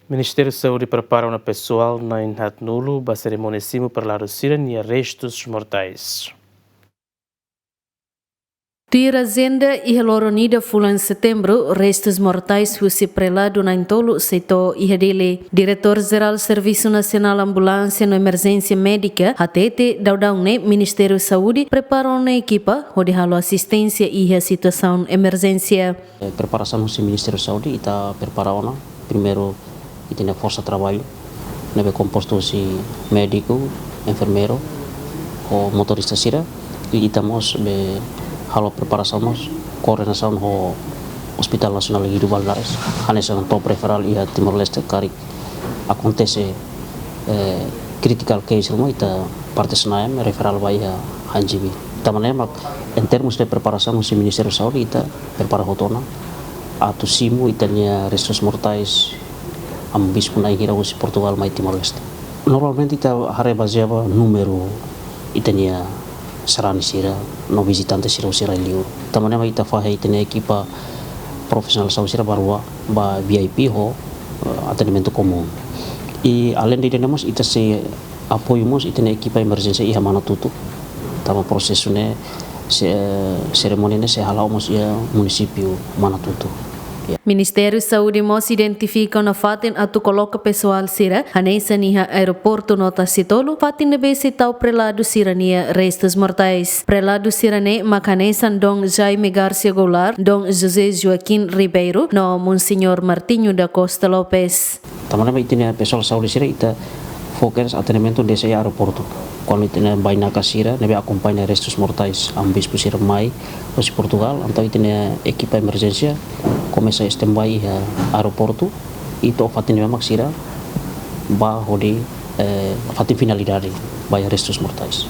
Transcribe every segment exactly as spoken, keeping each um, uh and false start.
Ministériu Saúde prepara ona pesoál na'in haatnulu ba serimónia simu preladu sira-nia restus mortais. Tuir ajenda, iha loron ida fulan Setembru, restus mortais husi preladu na'in tolu sei to'o iha Dili. Diretór Jerál Servisu Nasionál Ambulánsia no Emerjénsia Médika hatete, daudaun ne'e Ministériu Saúde prepara ona ekipa hodi halo asisténsia iha situasaun emerjénsia. Eh, preparasaun husi Ministériu Saúde, ita prepara ona. Primeiru, ita-nia forsa traballu ne'ebé kompostu husi médiku, enfermeiru, ho motorista sira. I ita mós be halo preparasaun mós, koordenasaun ho Hospital Nasionál Guido Valadares, hanesan top referral iha Timor-Leste, karik akontese, eh, critical case ruma, ita parte SNAEM referral ba iha HNGB. Tanba ne'e mak, em termos de preparasaun husi Ministériu Saúde, ita prepara hotu ona atu simu ita-nia restus mortais amu bispu na'in hira husi Portugal mai Timor-Leste. Normalmente ita haree bazeia ba númeru ita-nia sarani sira no vizitante sira husi rai-liur. Tanba ne'e mak ita fahe ita-nia ekipa profisionál saúde sira ba rua, ba VIP ho, eh, atendimentu komún. I aleinde ida-ne'e mós ita sei apoiu mós ita-nia ekipa emerjénsia iha Manatuto. Tanba prosesu ne'e, se-, serimónia ne'e sei hala'o mós iha munisípiu Manatuto. Ya. Ministériu Saúde mós identifika ona fatin atu koloka pesoál sira, hanesan iha aeroportu no Tasitolu, fatin ne'ebé sei tau preladu sira-nia restus mortais. Preladu sira-ne'e mak hanesan Dom Jaime Garcia Goulart, Dom José Joaquim Ribeiro, no Monsenhor Martinho da Costa Lopes. Tanba ne'e mak ita-nia pesoál saúde sira ita foka atendimentu de'it iha aeroportu. Kuandu ita-nia bainaka sira ne'ebé akompaña restus mortais amu bispu sira mai husi Portugal, entaun ita-nia ekipa emerjénsia komesa standby iha aeroportu, i to'o fatin ne'ebé mak sira ba hodi, eh, fatin finalidade ba iha restus mortais.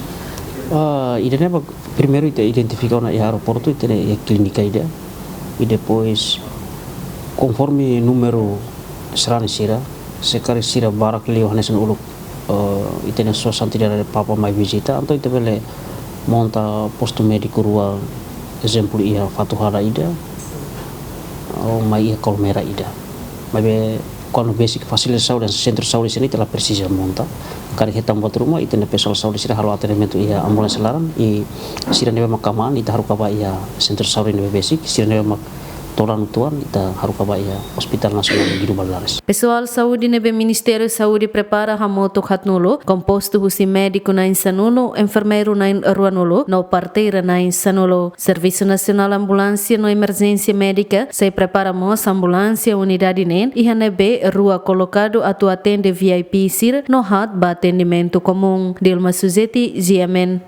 Ah, ida-ne'e mak primeiru ita identifika ona iha aeroportu, ita-nia iha klínika ida. I depois, konforme númeru sarani sira, se karik sira barak liu hanesan uluk, eh, ita-nia Sua Santidade Papa mai vizita, entaun ita bele monta postu médiku rua, ezemplu iha Fatuhada ida, ou mai iha Colmera ida. Maibé kuandu besik fasilidade saúde, sentru saúde sira-ne'e ita la presiza monta. Karik hetan buat ruma, ita-nia pesoál saúde sira halo atendimentu iha ambulánsia laran, i sira ne'ebé mak aman ita haruka ba iha sentru saúde ne'ebé besik, sira ne'ebé mak todan uitoan ita haruka ba iha Hospital Nasionál Guido Valadares. Pesoál saúde ne'ebé Ministériu Saúde prepara hamutuk haatnulu, kompostu husi médiku na'in sanulu, enfermeiru na'in ruanulu, no parteira na'in sanulu. Servisu Nasionál Ambulánsia no Emerjénsia Médika sei prepara mós ambulánsia unidade neen, iha ne'ebé rua kolokadu atu atende VIP sira no haat ba atendimentu komún. Dilma Suzeti, GMN.